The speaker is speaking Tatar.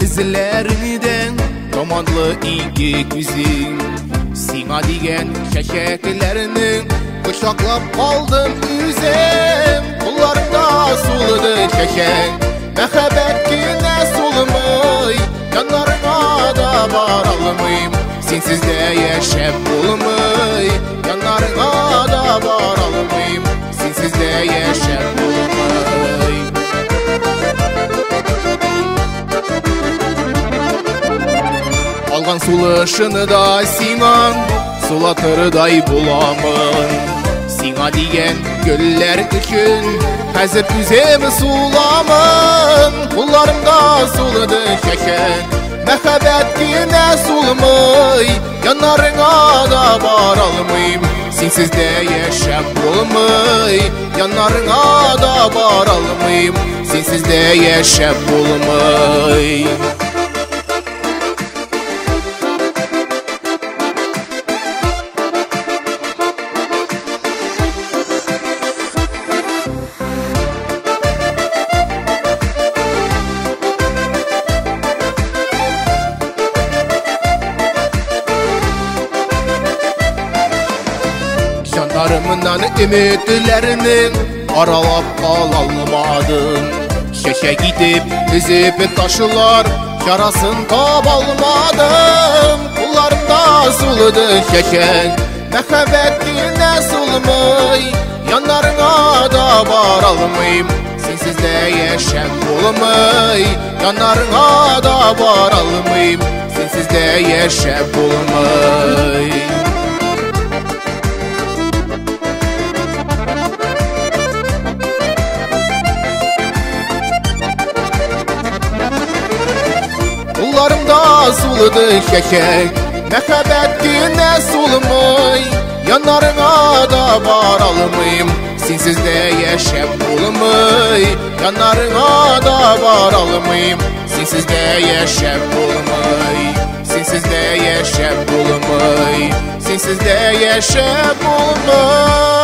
Эзләреңдән томанлы ике күзең. Сиңа дигән чәчәкләрнең кочаклап калдым үзем. Кулларымда сулыды чәчәк, мәхәббәт кенә сулымый. Яннарыңа да бара алмыйм, синсез дә яшәп булмый. Яннарыңа да бара алмыйм, синсез дә яшәп булмый. Алган сулышыны да сиңа сулатырдай буламын. Сиңа дигән гөлләр өчен хәзер үзем суламын. Кулларымда сулыды чәчәк, мәхәббәт кенә сулмый. Яннарыңа да бара алмыйм, синсез дә яшәп булмый. Яннарыңа да бара алмыйм, синсез дә яшәп булмый. Җаннарымнан өметләрнең аралап ала алмадым. Чәчәк итеп өзеп ташлар чарасын таба алмадым. Кулларымда сулыды чәчәк, мәхәббәт кенә сулмый. Яннарыңа да бара алмыйм, синсез дә яшәп булмый. Яннарыңа да бара алмыйм, синсез дә яшәп булмый. Кулларымда сулыды чәчәк, мәхәббәт кенә сулмый. Яннарыңа да бара алмыйм, синсез дә яшәп булмый. Яннарыңа да бара алмыйм, синсез дә яшәп булмый. Синсез дә яшәп булмый, синсез дә яшәп булмый.